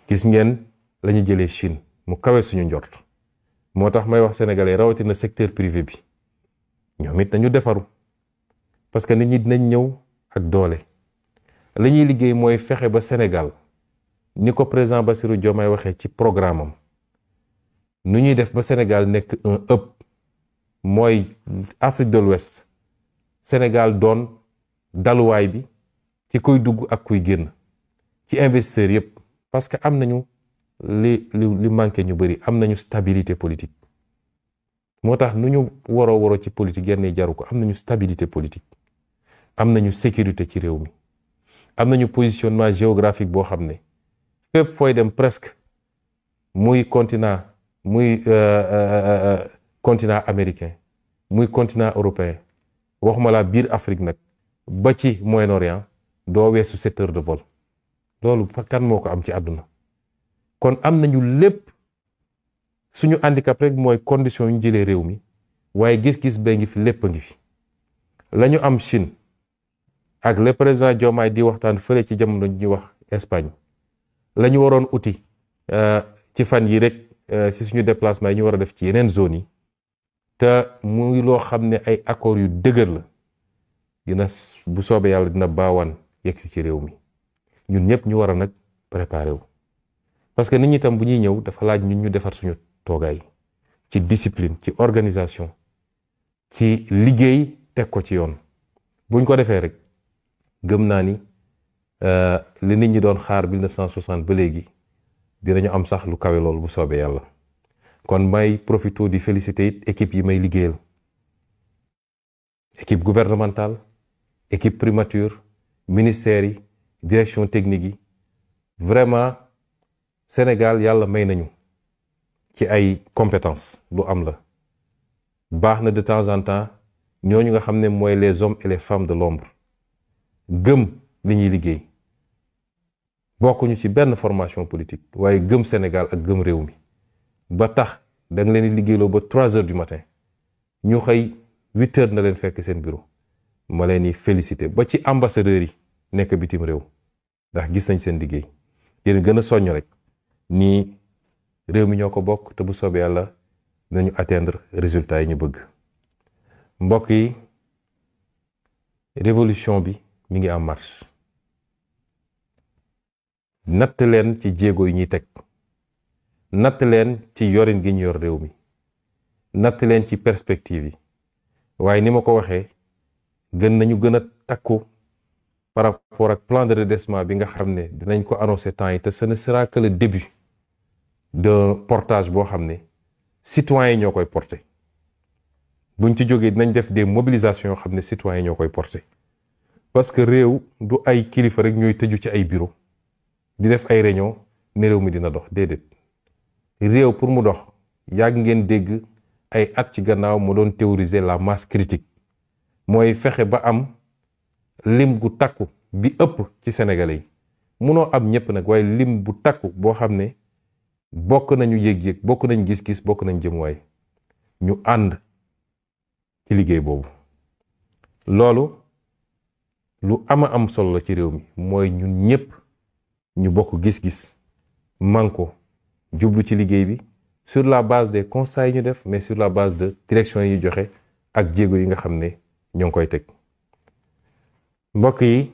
gis ngeen la ñu jëlee Chine mu kawe suñu njort moo tax may wax sénégalais rawatina secteur privé bi ñoom it nañu defaru parce que nit ñi dinañ ñëw ak doole la ñuy liggéey mooy fexe ba Sénégal ni ko président Bassirou Diomaye waxee ci programme am nu ñuy def ba Sénégal nekk un hub mooy Afrique de l'Ouest Sénégal doon daluwaay bi ci kuy dugg ak kuy génn ci investisseurs yëpp parce que am nañu li manqué ñu bëri am nañu stabilité politique moo tax nu ñu waroo ci politique yenn jaru ko am nañu stabilité politique am nañu sécurité ci réew mi am nañu positionnement géographique boo xam ne fépp fooy dem presque muy continent américain muy continent européen waxuma laa biir Afrique nag ba ci Moyen-Orient doo weesu 7 heures de vol loolu fa kan moo ko am ci àdduna kon am nañu lépp suñu handicap rek mooy condition yu ñu jëlee réew mi waaye gis-gis bee ngi fi lépp a ngi fi la ñu am Chine ak le président Diomaye di waxtaan fële ci jamono ñuy wax Espagne la ñu waroon uti ci fan yi rek si suñu déplacement yi ñu war a def ci yeneen zones yi te muy loo xam ne ay accords yu dëgër la dina bu soobee yàlla dina baawaan yegsi ci réew mi ñun ñëpp ñu war a nag préparer wu parce que nit ñi tam bu ñuy ñëw dafa laaj ñun ñu defar suñu toogaay ci discipline ci organisation ci liggéey teg ko ci yoon buñ ko defee rek gëm naa ni li nit ñi doon xaar 1960 ba léegi dinañu am sax lu kawe loolu bu soobee yàlla kon may profito di féliciter it équipe yi may liggéeyal équipe gouvernementale équipe primature ministères yi direction technique yi vraiment Sénégal yàlla may nañu ci ay compétences lu am la baax na de temps en temps ñooñu nga xam ne mooy les hommes et les femmes de l'ombre gëm li ñuy liggéey bokkuñu ci benn formation politique waaye gëm Sénégal ak gëm réew mi ba tax da nga leen di liggéeyloo ba 3 heures du matin ñu xëy 8 heures na leen fekk seen bureau ma leen di féliciter ba ci ambassadeurs yi nekk bitim réew ndax gis nañ seen liggéey yéen gën a soññ rek nii réew mi ñoo ko bokk te bu soobee yàlla dinañu atteindre résultats yi ñu bëgg mbokk yi révolution bi mi ngi en marche natt leen ci jéego yi ñuy teg natt leen ci yorin gi ñu yor réew mi natt leen ci perspective yi waaye ni ma ko waxee gën nañu gën a takku par rapport ak plan de redressement bi nga xam ne dinañ ko annoncer temps yi te ce ne sera que le début d'un portage boo xam ne citoyens yi ñoo koy porter buñ ci jógee dinañ def des mobilisations yoo xam ne citoyens yi ñoo koy porter parce que réew du ay kilifa rek ñooy tëju ci ay bureau di def ay réunion ne réew mi dina dox déedéet réew pour mu dox yàgg ngeen dégg ay at ci gannaaw mu doon théoriser la masse critique mooy fexe ba am lim gu takku bi ëpp ci sénégalais yi munoo am ñëpp nag waaye lim bu takku boo xam ne bokk nañu yëg-yëg bokk nañ gis-gis bokk nañ jëmuwaay ñu ànd ci liggéey boobu loolu lu ama am solo la ci réew mi mooy ñun ñëpp ñu bokk gis-gis manko jublu ci liggéey bi sur la base des constats yi ñu def mais sur la base de direction yi ñu joxe ak jéego yi nga xam ne ñoo ngi koy teg mbokk yi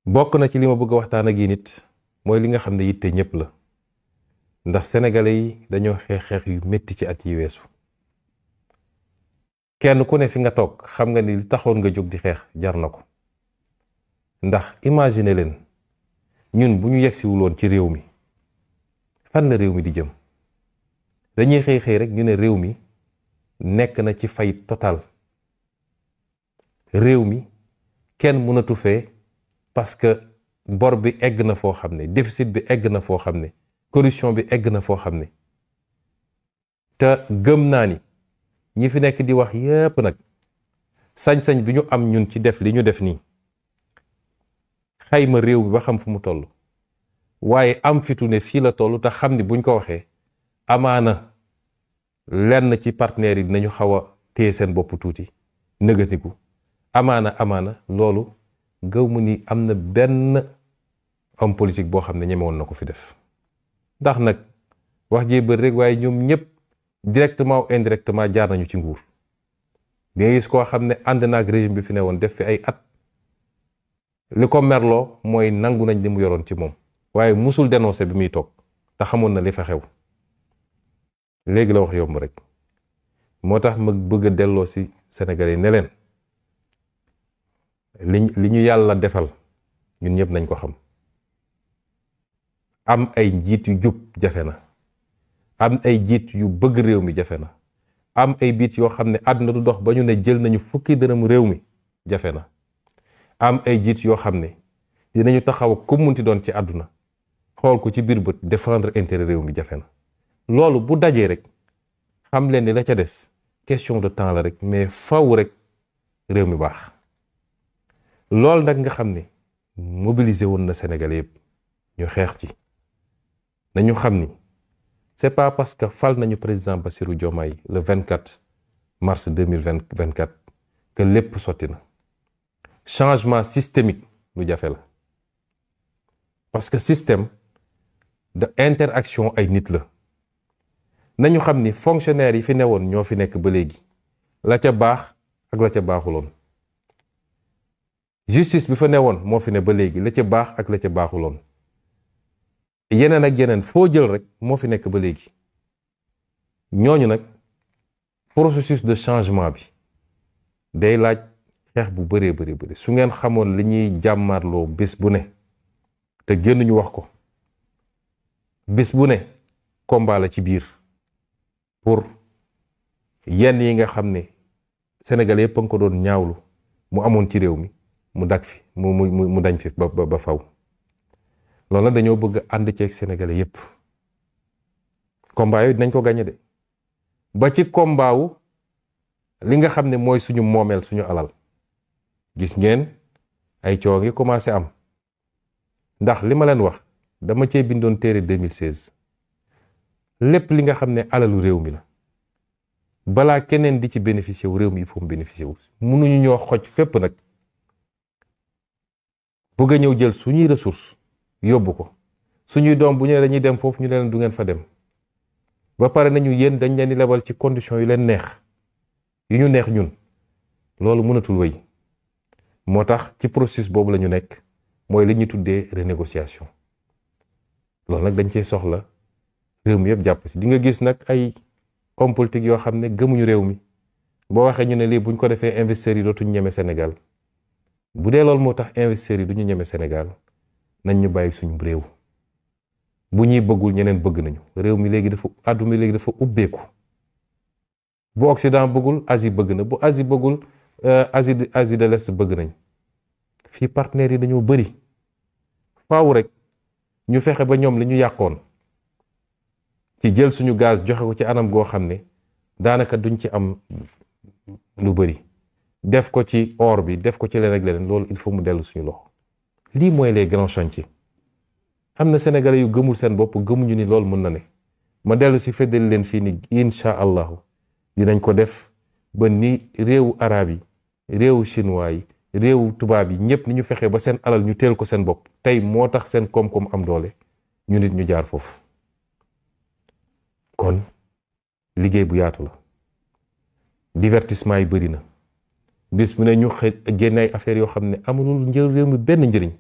bokk na ci li ma bëgg a waxtaan ak yi nit mooy li nga xam ne yitte ñëpp la ndax sénégalais yi dañoo xeex yu metti ci at yi weesu kenn ku ne fi nga toog xam nga ni li taxoon nga jóg di xeex jar na ko ndax imagine leen ñun bu ñu yegsiwul woon ci réew mi fan la réew mi di jëm dañuy xëy rek ñu ne réew mi nekk na ci faillite totale réew mi kenn mënatu fee parce que bor bi egg na foo xam ne déficit bi egg na foo xam ne corruption bi egg na foo xam ne te gëm naa ni ñi fi nekk di wax yépp nag sañ-sañ bi ñu am ñun ci def li ñu def nii xayma réew bi ba xam fu mu toll waaye am fitu ne fii la toll te xam ni buñ ko waxee amaana lenn ci partenaires yi dinañu xaw a téye seen bopp tuuti nëgëniku amaana loolu gëw mu ni am na benn homme politique boo xam ne ñeme woon na ko fi def ndax nag wax jee bëri rek waaye ñoom ñëpp directement ou indirectement jaar nañu ci nguur di nga gis koo xam ne ànd na ak régime bi fi ne woon def fi ay at li ko merloo mooy nangu nañ li mu yoroon ci moom waaye musul dénoncé bi muy toog te xamoon na li fa xew léegi la wax yomb rek moo tax ma bëgg a delloo si Sénégalais ne leen li ñu yàlla defal ñun ñëpp nañ ko xam am ay njiit yu jub jafe na am ay njiit yu bëgg réew mi jafe na am ay biit yoo xam ne àdduna du dox ba ñu ne jël nañu fukki dërëm réew mi jafe na am ay jiit yoo xam ne dinañu taxaw ku munti doon ci àdduna xool ko ci biir bët défendre intérêt réew mi jafe na loolu bu dajee rek xam leen ni la ca des question de temps la rek mais faw rek réew mi baax loolu nag nga xam ne mobilisé woon na Sénégalais yëpp ñu xeex ci nañu xam ni c'est pas parce que fal nañu président Bassirou Diomaye le 24 mars 2024 que lépp sotti na changement systémique lu jafe la parce que système de interaction ay nit la nañu xam ni fonctionnaires yi fi newoon ñoo fi nekk ba léegi la ca baax ak la ca baaxuloon justice bi fa newoon moo fi ne ba léegi la ca baax ak la ca baaxuloon yeneen ak yeneen foo jël rek moo fi nekk ba léegi ñooñu nag processus de changement bi day laaj xeex bu bëree bëri su ngeen xamoon li ñuy jàmmarloo bés bu ne te génn ñu wax ko bés bu ne combat la ci biir pour yenn yi nga xam ne Sénégalais yëpp a nga ko doon ñaawlu mu amoon ci réew mi mu dak fi mu dañ fi ba faw loolu nag dañoo bëgg ànd ceeg Sénégalais yëpp combat yooyu dinañ ko gagné de ba ci combat wu li nga xam ne mooy suñu moomeel suñu alal gis ngeen ay coow ngi commencé am ndax li ma leen wax dama cee bindoon téere 2016 lépp li nga xam ne alalu réew mi la balaa keneen di ci bénéficier wu réew mi il faut mu bénéficier wu mënuñu ñoo xoj fépp nag bëgg a ñëw jël suñuy ressource yóbbu ko suñuy doom bu ñu ne dañuy dem foofu ñu leen du ngeen fa dem ba pare nañu yéen dañ leen di lebal ci condition yu leen neex yu ñu neex ñun loolu mënatul wéy moo tax ci processus boobu la ñu nekk mooy li ñuy tuddee renégociation loolu nag dañ cee soxla réew mi yëpp jàpp si di nga gis nag ay homme politique yoo xam ne gëmuñu réew mi boo waxee ñu ne lii buñ ko defee investisseurs yi dootuñu ñeme Sénégal bu dee loolu moo tax investisseurs yi duñu ñeme Sénégal nañ ñu bàyyi suñu réew bu ñuy bëggul ñeneen bëgg nañu réew mi léegi dafa àdduna léegi dafa ubbeeku bu Occident bëggul Asie bëgg na bu Asie bëggul Asie de l'Est bëgg nañ fii partenaires yi dañoo bëri faaw rek ñu fexe ba ñoom li ñu yàqoon ci jël suñu gaz joxe ko ci anam goo xam ne daanaka duñ ci am lu bëri def ko ci or bi def ko ci leneen ak leneen loolu il faut mu dellu suñu loxo lii mooy les grands chantiers am na sénégalais yu gëmul seen bopp gëmuñu ni loolu mën na ne ma dellu si feddali leen fii ni incha allahu dinañ ko def ba ni réewu arab yi réewu chinois yi réewu tubaab yi ñëpp ni ñu fexe ba seen alal ñu teel ko seen bopp tey moo tax seen koom-koom am doole ñu nit ñu jaar foofu kon liggéey bu yaatu la divertissement yi bëri na bis mu ne ñu génne ay affaires yoo xam ne amulul njëriñ réew mi benn njëriñ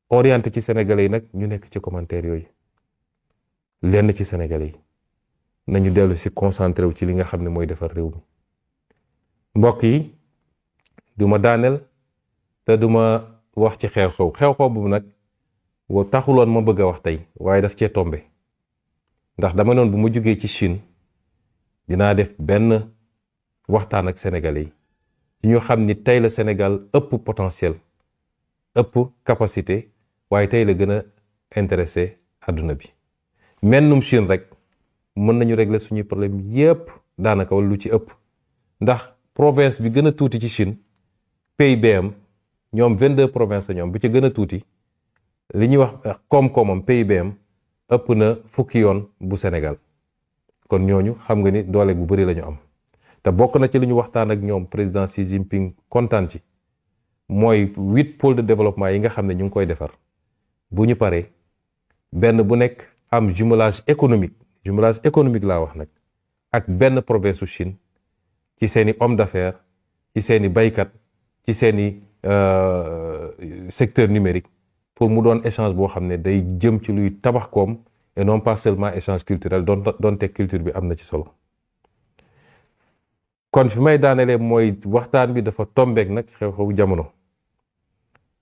orienté ci sénégalais yi nag ñu nekk ci commentaire yooyu lenn ci sénégalais yi nañu dellu si concentré wu ci li nga xam ne mooy defar réew mi mbokk yi duma daaneel te duma wax ci xew-xew boobu nag taxuloon ma bëgg a wax tey waaye daf cee tombe ndax dama noon bu ma jógee ci Chine dinaa def benn waxtaan ak sénégalais yi ñu xam ni tey la Sénégal ëpp potentiel ëpp capacité waaye tey la gën a intéressé àdduna bi mennum Chine rek mën nañu régler suñuy problème yépp daanaka wala lu ci ëpp ndax province bi gën a tuuti ci Chine PIB am ñoom 22 provinces ñoom bi ci gën a tuuti li ñuy wax koom-koomam PIB am ëpp na fukki yoon bu Sénégal kon ñooñu xam nga ni doole bu bari lañu am te bokk na ci li ñu waxtaan ak ñoom président Xi Jinping kontaan ci mooy 8 pôles de développement yi nga xam ne ñu ngi koy defar bu ñu paree benn bu nekk am jumelage économique laa wax nag ak benn province su Chine ci seeni homme d'affaires ci seeni baykat ci seeni secteur numérique pour mu doon échange boo xam ne day jëm ci luy tabax koom et non pas seulement échange culturel doonte culture bi am na ci solo. kon fi may daanelee mooy waxtaan bi dafa tombeek nag xew-xewu jamono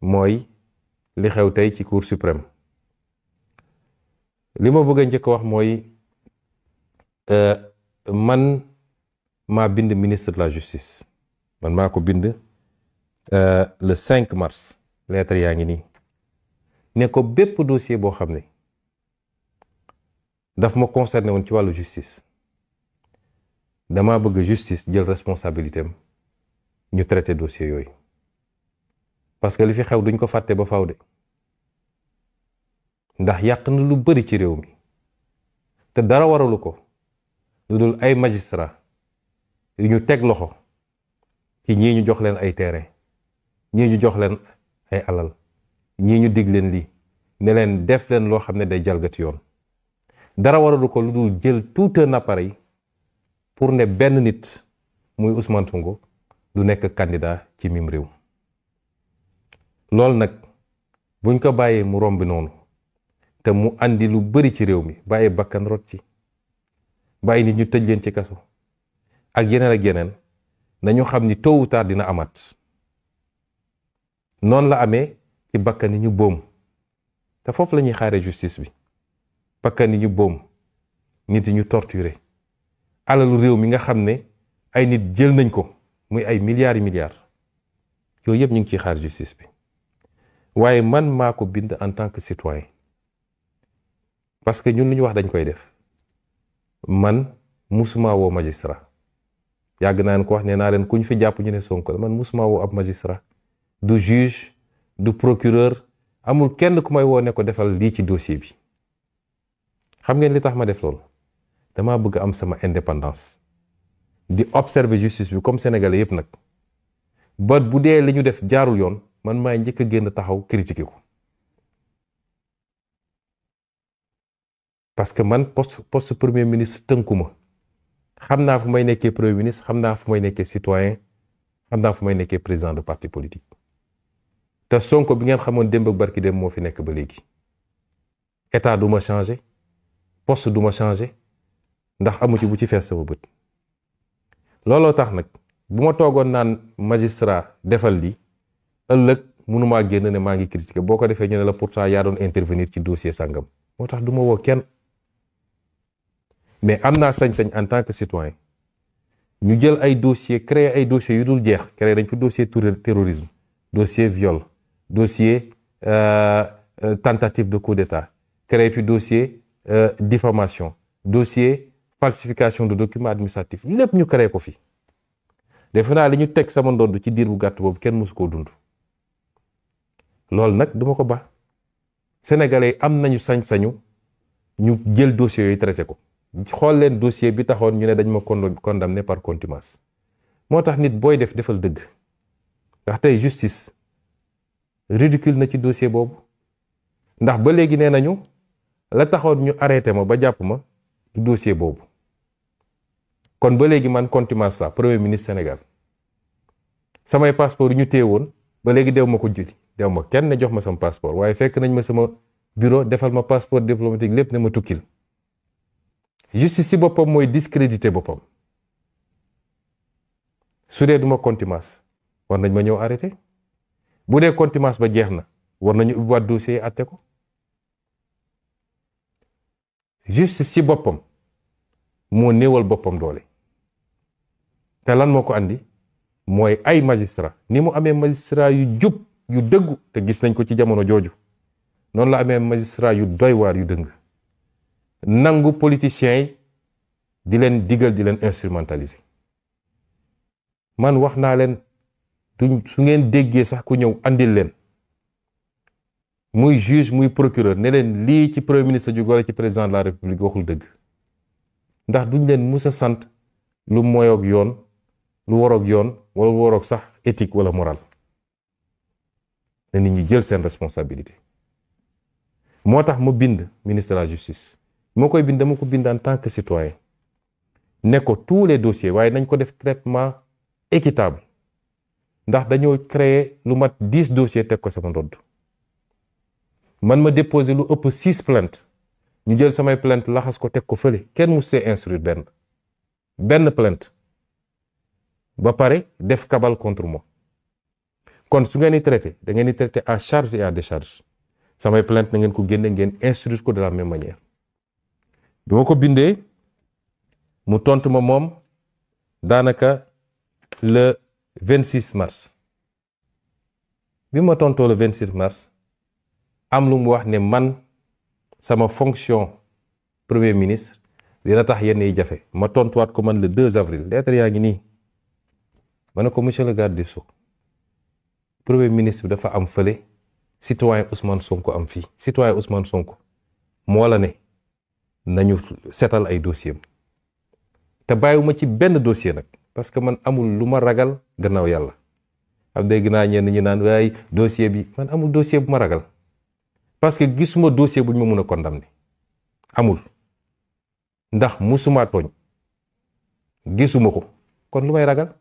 mooy li xew tey ci Cour suprême. li ma bëgg a njëkk wax mooy man maa bind ministre de la justice, man maa ko bind le 5 mars lettre yaa ngi nii ne ko bépp dossier boo xam ne daf ma concerné woon ci wàllu justice dama bëgg justice jël responsabilité am ñu traité dossier yooyu parce que li fi xew duñ ko fàtte ba faaw de ndax yàq na lu bari ci réew mi te dara waralu ko lu dul ay magistrat yu ñu teg loxo ci ñii ñu jox leen ay terrain ñii ñu jox leen ay alal ñii ñu dig leen lii ne leen def leen loo xam ne day jalgati yoon dara waralu ko lu dul jël tout un appareil pour ne benn nit muy Ousmane Sonko du nekk candidat ci mim réew. loolu nag buñ ko bàyyee mu romb noonu te mu andi lu bari ci réew mi bàyyi bakkan rot ci bàyyi nit ñu tëj leen ci kaso ak yeneen nañu xam ni tôt ou tard dina amaat. noonu la amee ci bakkan yi ñu boom te foofu la ñuy xaaree justice bi bakkan yi ñu boom nit yi ñu torturé alalu réew mi nga xam ne ay nit jël nañ ko muy ay milliards yooyu yëpp ñu ngi ciy xaar justice bi waaye man maa ko bind en tant que citoyen parce que ñun lu ñu wax dañ koy def man musuma woo magistrat yàgg naa leen ko wax nee naa leen ku ñu fi jàpp ñu ne Sonko la man musuma woo ab magistrat du juge du procureur amul kenn ku may woo ne ko defal lii ci dossier bi xam ngeen li tax ma def loolu dama bëgg am sama indépendance di observer justice bi comme sénégalais yépp nag ba bu dee li ñu def jaarul yoon man maay njëkk a génn taxaw critiquer ko parce que man poste premier ministre tënkuma xam naa fu may nekkee premier ministre xam naa fu may nekkee citoyen xam naa fu may nekkee président de parti politique te Sonko bi ngeen xamoon démb ak barki dem moo fi nekk ba léegi état du ma changer poste du ma changer ndax amu ci bu ci fees sama bët looloo tax nag bu ma toogoon naan magistrat defal li ëllëg mënumaa génn ne maa ngi critiquer boo ko defee ñu ne la pourtant yaa doon intervenir ci dossier sàngam moo tax du ma woo kenn mais am naa sañ-sañ en tant que citoyen ñu jël ay dossier créer ay dossiers yu dul jeex créer dañ fi dossier terrorisme dossier viol dossier tentative de coup d'état créer fi dossier diffamation dossier falsification de documents administratifs lépp ñu créé ko fi defe naa li ñu teg sama ndodd ci diir bu gàtt boobu kenn mësu koo dund loolu nag duma ko baax sénégalais am nañu sañ-sañu ñu jël dossier yooyu traité ko xool leen dossier bi taxoon ñu ne dañ ma condamné par contumace moo tax nit booy defal dëgg ndax tey justice ridicule na ci dossier boobu ndax ba léegi nee nañu la taxoon ñu arrêté ma ba jàpp ma du dossier boobu kon ba léegi man contumace ça premier ministre Sénégal samay passeport yu ñu téye woon ba léegi dew ma ko jëli dew ma kenn ne jox ma sama passeport waaye fekk nañ ma sama bureau defal ma passeport diplomatique lépp ne ma tukkil justice ci boppam mooy discrédité boppam su dee duma contumace war nañ ma ñëw arrêté bu dee contumace ba jeex na war nañu ubbiwaat dossier atte ko justice ci boppam moo néewal boppam doole te lan moo ko andi mooy ay magistrat ni mu amee magistrat yu jub yu dëggu te gis nañ ko ci jamono jooju noonu la amee magistrat yu doy waar yu dëng nangu politiciens yi di leen digal di leen instrumentaliser man wax naa leen su ngeen déggee sax ku ñëw andil leen muy juge muy procureur ne leen lii ci premier ministre ju wala ci président de la république waxul dëgg ndax duñ leen mus a sant lu moyoog yoon lu waroog yoon wala lu waroog sax éthique wala morale na nit ñi jël seen responsabilité moo tax ma bind ministre de la justice moo koy bind dama ko bind en tant que citoyen ne ko tous les dossiers waaye nañ ko def traitement équitable ndax dañoo créer lu mat 10 dossiers teg ko sama ndodd man ma déposé lu ëpp 6 plaintes ñu jël samay plainte laxas ko teg ko fële kenn mu see instruire benn plainte ba pare def cabale contre moi kon su ngeen di traité da ngeen di traité à charge et à décharge samay plainte na ngeen ko génne ngeen instruire ko de la même manière bi ma ko bindee mu tontu ma moom daanaka le 26 mars bi ma tontoo le 26 mars am lu mu wax ne man sama fonction premier ministre dina tax yenn yi jafe ma tontuwaat ko man le 2 avril lettre yaa ngi nii ma ne ko monsieur le garde des Sceaux premier ministre bi dafa am fële citoyen Ousmane Sonko am fii citoyen Ousmane Sonko moo la ne nañu seetal ay dossier te bàyyiwuma ci benn dossier nag parce que man amul lu ma ragal gannaaw yàlla am dégg naa ñenn ñi naan waaye dossier bi man amul dossier bu ma ragal parce que gisuma dossier bu ñu ma mun a condamner amul ndax musuma tooñ gisuma ko kon lu may ragal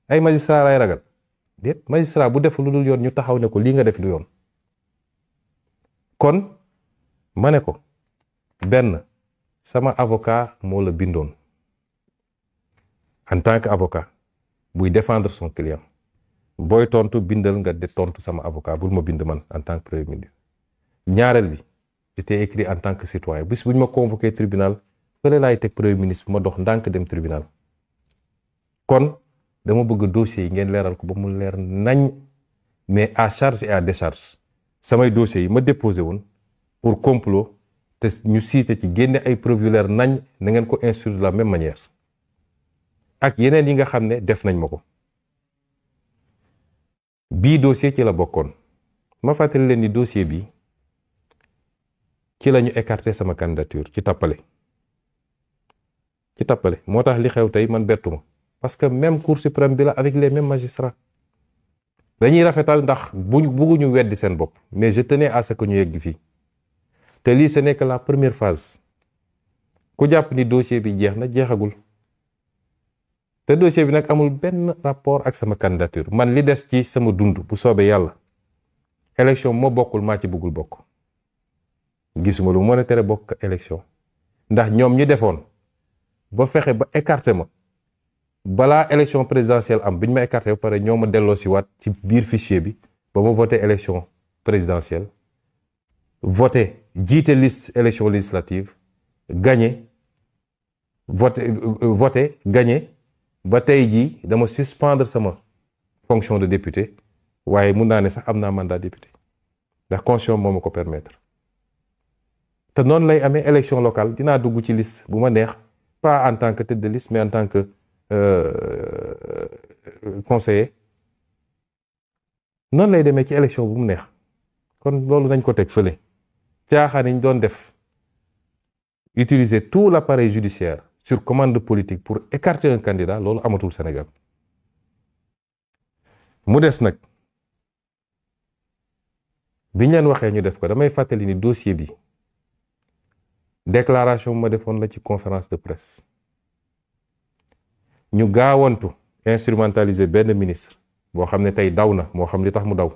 ay magistrat lay ragal déet magistrat bu def lu dul yoon ñu taxaw ne ko lii nga def lu yoon kon ma ne ko benn sama avocat moo la bindoon en tant que avocat buy défendre son client booy tontu bindal nga de tontu sama avocat bul ma bind man en tant que premier ministre ñaareel bi j'étais écrit en tant que citoyen bis bu ñu ma convoqué tribunal fële laay teg premier ministre bu ma dox ndànk dem tribunal kon dama bëgg dossiers yi ngeen leeral ko ba mu leer nañ mais à charge et à décharge samay dossiers yi ma déposé woon pour complot te ñu cité ci génne ay preuves yu leer nañ na ngeen ko instruire de la même manière ak yeneen yi nga xam ne def nañ ma ko bii dossier ci la bokkoon ma fàttali leen ni dossier bi ci la ñu écarté sama candidature ci tappale moo tax li xew tey man bettuma parce que même Cour suprême bi la avec les mêmes magistrats dañuy rafetal ndax bëgguñu weddi seen bopp mais je tenais à ce que ñu yegg fii te lii ce n'est que la première phase ku jàpp ni dossier bi jeex na jeexagul te dossier bi nag amul benn rapport ak sama candidature man li des ci sama dund bu soobee yàlla élection moo bokkul maa ci bëggul bokk gisuma lu mën a tere bokk élection ndax ñoom ñu defoon ba fexe ba écarté ma balaa élection présidentielle am bi ñu ma écarté ba pare ñoo ma delloo si waat ci biir fichier bi ba ma voté élection présidentielle voté jiite liste élection législative gagné voté gagné ba tey jii dama suspendre sama fonction de député waaye mun naa ne sax am naa mandat député ndax constitution moo ma ko permettre te noonu lay amee élection locale dinaa dugg ci liste bu ma neex pas en tant que tête de liste mais en tant que conseiller noonu lay demee ci élection bu mu neex kon loolu nañ ko teg fële caaxaan yi ñu doon def utiliser tout l'appareil judiciaire sur commande politique pour écarter un candidat loolu amatul Sénégal mu des nag bi ñu leen waxee ñu def ko damay fàttali ni dossier bi déclaration bu ma defoon la ci conférence de presse ñu gaawantu instrumentaliser benn ministre boo xam ne tey daw na moo xam li tax mu daw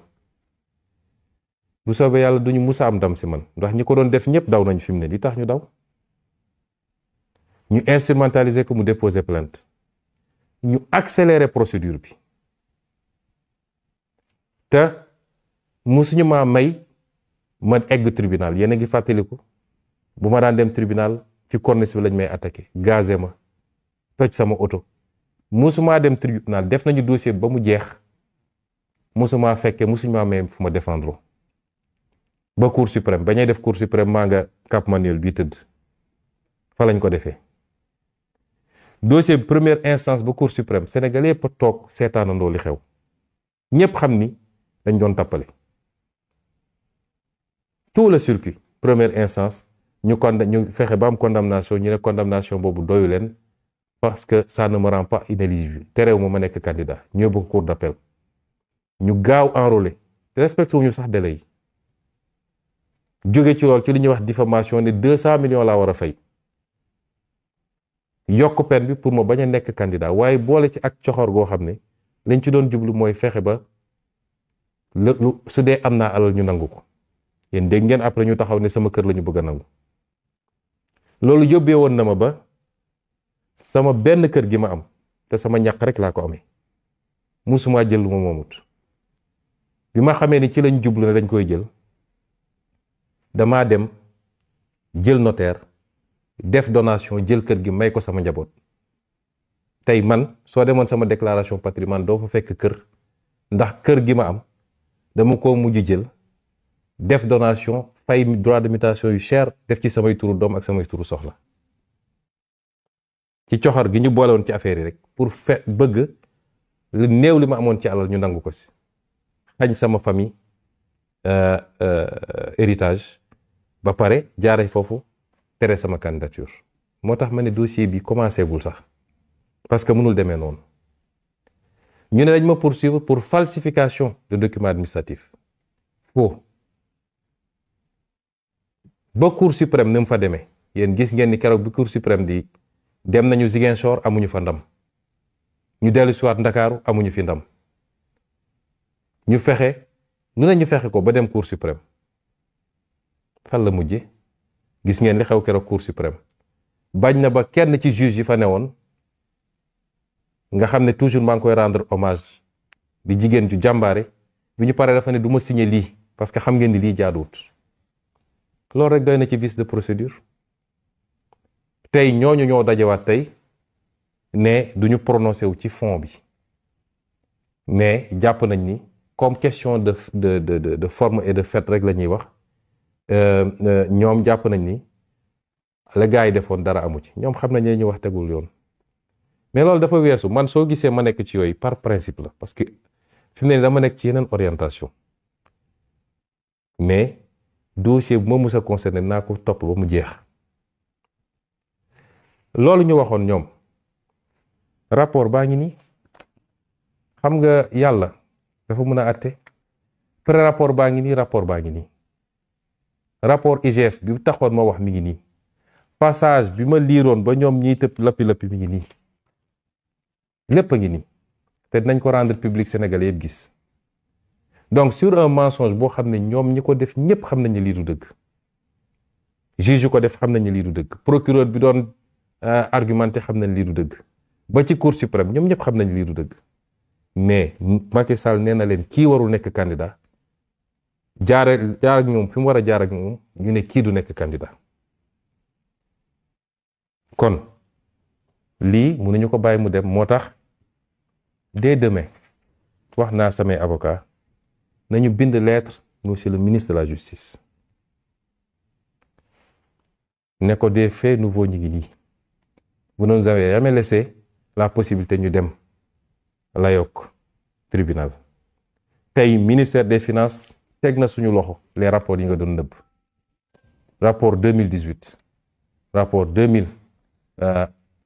bu soobee yàlla duñu musa am ndam si man ndax ñi ko doon def ñëpp daw nañu fi mu ne li tax ñu daw ñu instrumentaliser ko mu déposer plainte ñu accélérer procédure bi te musuñu maa may ma egg tribunal yéen a ngi fàttaliku bu ma daan dem tribunal ci corniche bi lañ may attaqué gazé ma toj sama oto musumaa dem tribunal def nañu dossier ba mu jeex musumaa fekke musuñu maa may fu ma défendre ba cour suprême ba ñuy def cour suprême maa nga Cap Manuel bii tëdd fa lañ ko defee dossier bi première instance ba cour suprême sénégalais yëpp toog seetaanandoo li xew ñëpp xam ni dañ doon tappale tout le circuit première instance ñu fexe ba am condamnation ñu ne condamnation boobu doyu leen parce que ça ne me rend pas inéligible terew ma nekk candidat ñoo bëgg cour d'appel ñu gaaw enrôler te respecté wuñu sax délai yi jóge ci lool ci li ñuy wax diffamation ne 200 millions laa war a fay yokk peine bi pour ma bañ a nekk candidat waaye boole ci ak coxor goo xam ne liñ ci doon jublu mooy fexe ba su dee am naa alal ñu nangu ko yéen dégg ngeen après ñu taxaw ne sama kër la ñu bëgg a nangu loolu yóbbee woon na ma ba sama benn kër gi ma am te sama ñàq rek laa ko amee musuma jël lu ma moomut bi ma xamee ni ci lañ jublu ne dañ koy jël damaa dem jël notaire def donation jël kër gi may ko sama njaboot tey man soo demoon sama déclaration patrimoine doo fa fekk kër ndax kër gi ma am dama ko mujj jël def donation fay droit de mutation yu cher def ci samay turu doom ak samay turu soxla ci coxor gi ñu boole woon ci affaire yi rek pour bëgg lu néew li ma amoon ci alal ñu nangu ko si xañ sama famille héritage ba pare jaare foofu tere sama candidature moo tax ma ne dossier bi commencé gul sax parce que mënul demee noonu ñu ne dañ ma poursuivre pour falsification de document administratif faux ba Cour suprême ni mu fa demee yéen gis ngeen ni keroog bi Cour suprême di dem nañu Ziguinchor amuñu fa ndam ñu dellu si waat Ndakaaru amuñu fi ndam ñu fexe lu ne ñu fexe ko ba dem Cour suprême fan la mujje gis ngeen li xew keroog Cour suprême bañ na ba kenn ci juge yi fa newoon nga xam ne toujours maa ngi koy rendre hommage di jigéen ju jàmbaare bi ñu paree dafa ne du ma signé lii parce que xam ngeen ni lii jaaduwut loolu rek doy na ci vice de procédure tey ñooñu ñoo dajewaat tey ne duñu prononcé wu ci fond bi mais jàpp nañ ni comme question de forme et de fait rek la ñuy wax ñoom jàpp nañ ni la gars yi defoon dara amu ci ñoom xam nañ ne ñu wax tegul yoon mais loolu dafa weesu man soo gisee ma nekk ci yooyu par principe la parce que fi mu ne dama nekk ci yeneen orientation mais dossier bu ma mus a concerné naa ko topp ba mu jeex loolu ñu waxoon ñoom rapport baa ngi nii xam nga yàlla dafa mën a àtte pré rapport baa ngi nii rapport baa ngi nii rapport IGF bi taxoon ma wax mi ngi nii passage bi ma liiroon ba ñoom ñiy tëb lappi-lappi mi ngi nii lépp a ngi nii te dinañ ko rendre public sénégalais yëpp gis donc sur un mensonge boo xam ne ñoom ñi ko def ñëpp xam nañ ne lii du dëgg juge yu ko def xam nañ ne lii du dëgg procureur bi doon argumenté xam nañ lii du dëgg ba ci cour suprême ñoom ñëpp xam nañ lii du dëgg mais Macky Sall nee na leen kii warul nekk candidat jaar ak ñoom fi mu war a jaar ak ñoom ñu ne kii du nekk candidat kon lii mënuñu ko bàyyi mu dem moo tax dès demain wax naa samay avocat nañu bind lettre monsieur le ministre de la justice ne ko des faits nouveaux ñu ngi nii vous ne nous avez jamais laissé la possibilité ñu dem la yokk tribunal tey ministère des finances teg na suñu loxo les rapports yi nga doon nëbb rapport 2018 rapport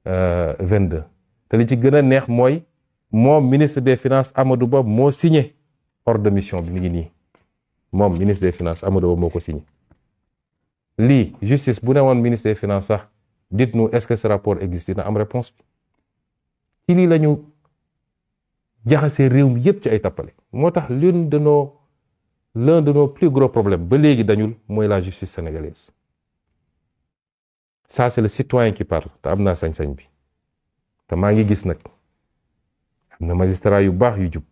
2022 te li ci gën a neex mooy moom ministre des finances Amadou Ba moo signé ordre de mission bi mi ngi nii moom ministre des finances Amadou Ba moo ko signé lii justice bu ne woon ministre des finances sax dites-nous est-ce que ce rapport existe na am réponse bi ci lii la ñu jaxasee réew mi yépp ci ay tappale moo tax l'un de nos plus gros problèmes ba léegi dañul mooy la justice sénégalaise ça c'est le citoyen qui parle te am naa sañ-sañ bi te maa ngi gis nag am na magistrat yu baax yu jub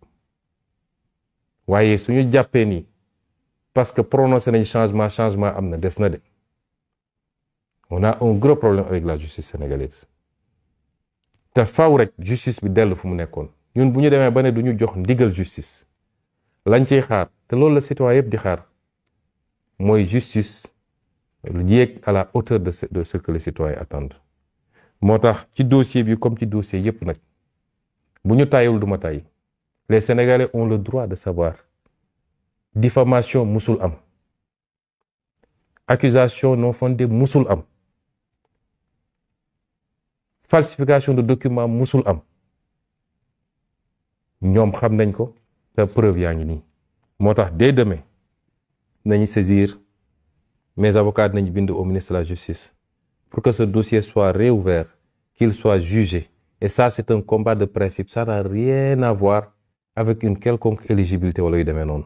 waaye suñu jàppee nii parce que prononcé nañ changement am na des na de on a un gros problème avec la justice sénégalaise te faw rek justice bi dellu fu mu nekkoon ñun bu ñu demee ba ne du ñu jox ndigal justice lañ ciy xaar te loolu la citoyen yëpp di xaar mooy justice lu yéeg à la hauteur de ce que les citoyens attendent moo tax ci dossier bi comme ci dossier yëpp nag bu ñu tàyyiwul du ma tàyyi les Sénégalais ont le droit de savoir diffamation musul am accusation non fondée musul am falsification de documents musul am ñoom xam nañ ko te preuve yaa ngi nii moo tax dès demain nañu saisir mes avocats dinañ bind au ministre de la Justice pour que ce dossier soit réouvert, qu'il soit jugé. Et ça, c'est un combat de principe. Ça n'a rien à voir avec une quelconque éligibilité wala yu demee noonu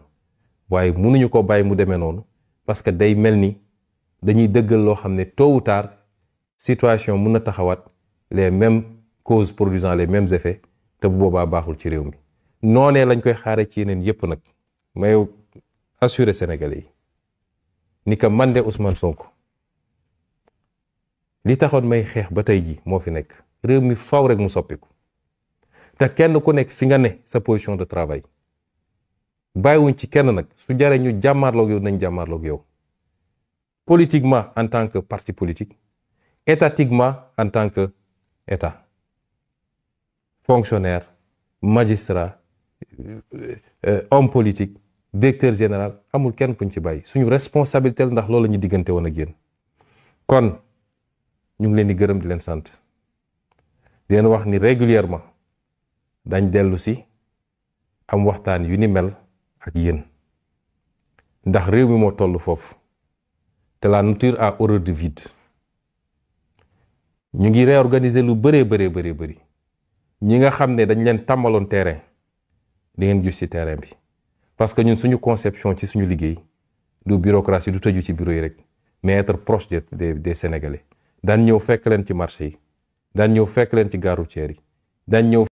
waaye mënuñu ko bàyyi mu demee noonu parce que day mel ni dañuy dëggal loo xam ne tôt ou tard situation mën na taxawaat les mêmes causes produisant les mêmes effets te bu boobaa baaxul ci réew mi. noonee lañ koy xaare ci yeneen yépp nag may assurer Sénégalais yi ni que man de Ousmane Sonko li taxoon may xeex ba tey ji moo fi nekk. réew mi faw rek mu soppiku te kenn ku nekk fi nga ne sa position de travail bàyyiwuñ ci kenn nag su jaree ñu jàmmaarloog yow nañ jàmmaarloog yow politiquement en tant que parti politique, étatiquement en tant que état, fonctionnaire, magistrat, homme politique, directeur général, amul kenn kuñ ci bàyyi suñu responsabilité ndax loolu la ñu diggante woon ak yéen. kon ñu ngi leen di gërëm di leen sant di leen wax ni régulièrement dañ dellu si am waxtaan yu ni mel ak yéen ndax réew mi moo toll foofu te la nature a horreur du vide. ñu ngi réorganiser lu bëri ñi nga xam ne dañ leen tàmmaloon terrain di ngeen gis ci terrain bi parce que ñun suñu conception ci suñu liggéey du bureaucratie du tëju ci bureau yi rek mais être proche des Sénégalais daan ñëw fekk leen ci marché yi daan ñëw fekk leen ci gare routière yi daan ñëw